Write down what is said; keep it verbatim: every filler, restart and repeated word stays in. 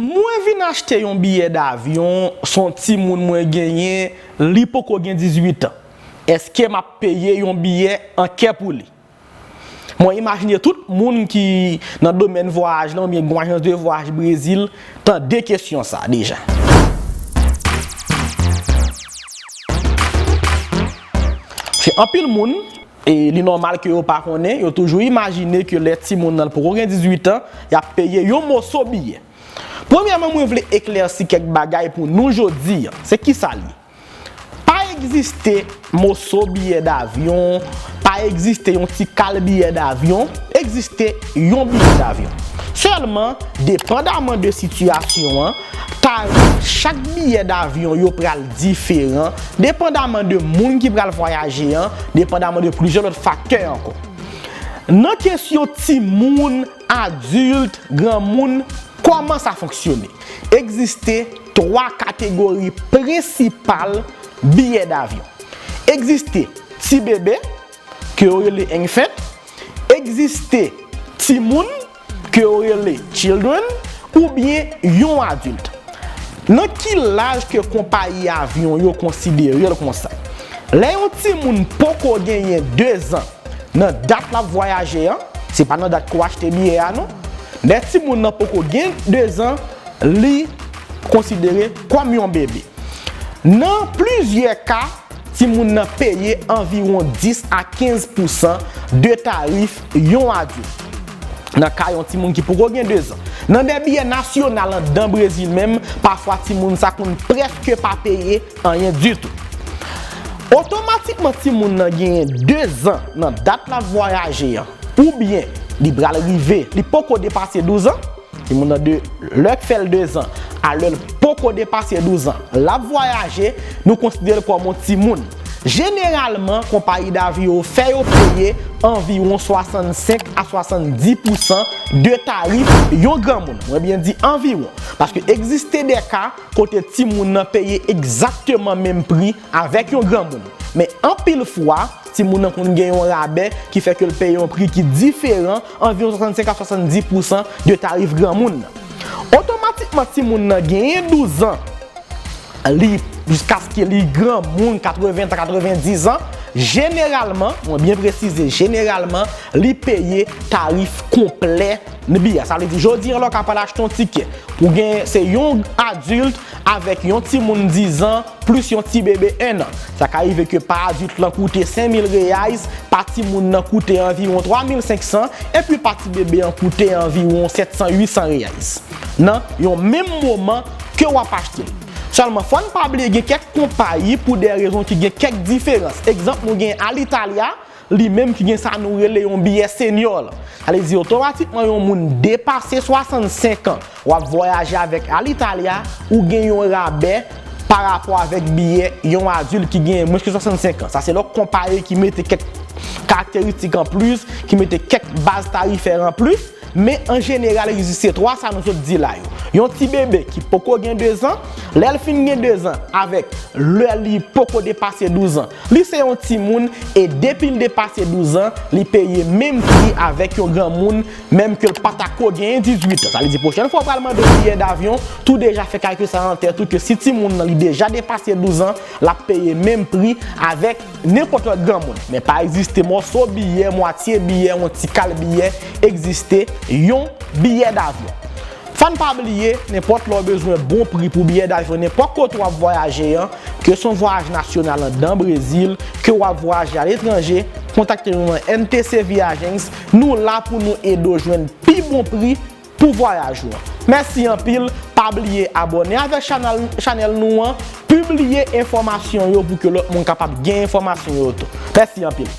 Mwen vin achte yon biyè davyon, se yon timoun mwen genyen, li poko gen dizuit an. Èske m ap peye yon biyè an kè pou li? Mwen imajine tout moun ki nan domèn vwayaj la oubyen gen yon ajans de vwayaj Brezil tande kesyon sa deja. Paske anpil moun, e li nòmal ke yo pa konnen, yo toujou imajine ke lè timoun nan poko gen dizuit an, y ap peye yon moso biyè. Premyèman, mwen vle eklèsi kèk bagay pou nou jodi a. Se kisa l ye? Pa egziste moso biyè davyon, pa egziste yon ti kal biyè davyon, egziste yon biyè davyon. Sèlman, depandaman de sitiyasyon an, tarif chak biyè davyon yo pral diferan, depandaman de moun ki pral vwayaje an, depandaman de plizyè lòt faktè ankò. Nan kesyon timoun, adilt, granmoun, kòman sa fonksyone? Egziste twa kategori prensipal biyè davyon. Egziste ti bebe, ke yo rele enfant, egziste timoun, ke yo rele children, oubyen yon adilt. Nan ki laj ke konpayi avyon yo konsidere l konsa? Lè yon timoun poko genyen dezan nan dat l ap vwayaje an, se pa nan dat ke w achte biyè a non. Lè timoun nan poko gen dezan, li konsidere kòm yon bebe. Nan plizyè ka, timoun nan peye anviwon dis a kenz pousan de tarif yon adilt. Nan ka yon timoun ki poko gen dezan. Nan de biyè nasyonal anndan Brezil menm, pafwa timoun sa konn prèske pa peye anyen ditou. Otomatikman timoun nan genyen dezan nan dat l ap vwayaje an, oubyen li pral rive, li poko depase douz an, timoun nan de lè k fè l dezan a lè l poko depase douz an, l ap vwayaje, nou konsidere l kòm yon timoun. Jeneralman, konpayi davyon yo fè yo peye anviwon swasannsenk a swasanndis pousan de tarif yon granmoun. Mwen byen di anviwon, paske egziste de ka kote timoun nan peye egzakteman menm pri avèk yon granmoun. Men anpil fwa, timoun nan konn gen yon rabè ki fè ke l peye yon pri ki diferan, anviwon swasannsenk a swasanndiz pousan de tarif granmoun nan. Otomatikman, timoun nan genyen douz an, li, jiskaske li granmoun, katreven tan, katrevendiz an, jeneralman, mwen byen presize, jeneralman, li peye tarif konplè nan biyè. Sa vle di, jodi an la, w ka pral achte yon tikè. Pou gen, se yon adilt avèk yon timoun diz an, plis yon ti bebe en an. Sa ka rive ke pa adilt lan koute senk mil reais, pa timoun nan koute anviwon twa mil senk san, epi pa ti bebe an koute anviwon sèt san, uit san reais. Nan yon menm moman ke w ap achte l. Sèlman, fò n pa bliye gen kèk konpayi pou de rezon ki gen kèk diferans. Egzanp, nou gen Alitalia, li menm ki gen sa nou rele yon biyè senyò lan. Sa vle di otomatikman yon moun depase swasannsenk an, w ap vwayaje avèk Alitalia, ou gen yon rabè pa rapò avèk biyè yon adilt ki gen mwens ke swasannsenk an. Sa se lè w konpare ki mete kèk karakteristik an plis, ki mete kèk baz tarifè an plis. Men an jeneral, egziste twa sa nou sot di la yo. Yon ti bebe ki poko gen dezan, lè l fin gen dezan avèk lè li poko depase douz an, li se yon timoun e depi l depase douz an, li peye menm pri avèk yon granmoun, menm ke l pa ta ko genyen dizuit an. Sa vle di pwochèn fwa w pral mande yon biyè davyon, tou deja fè kalkil sa nan tèt ou ke si timoun nan li deja depase douz an, l ap peye menm pri avèk nenpòt lòt granmoun. Men pa egziste mòso biyè, mwatye biyè, yon ti kal biyè, egziste yon biyè davyon. Fò n pa bliye, nenpòt lè w bezwen bon pri pou biyè davyon, nenpòt kote w ap vwayaje an, ke se yon vwayaj nasyonal anndan Brezil, ke w ap vwayaje aletranje, kontakte nou nan N T C Viagence, nou la pou nou ede w jwenn pi bon pri pou vwayaj ou an. Mèsi anpil, pa bliye abòne avèk chanèl, chanèl nou an, pibliye enfòmasyon yo pou ke lòt moun kapab gen enfòmasyon yo tou. Mèsi anpil.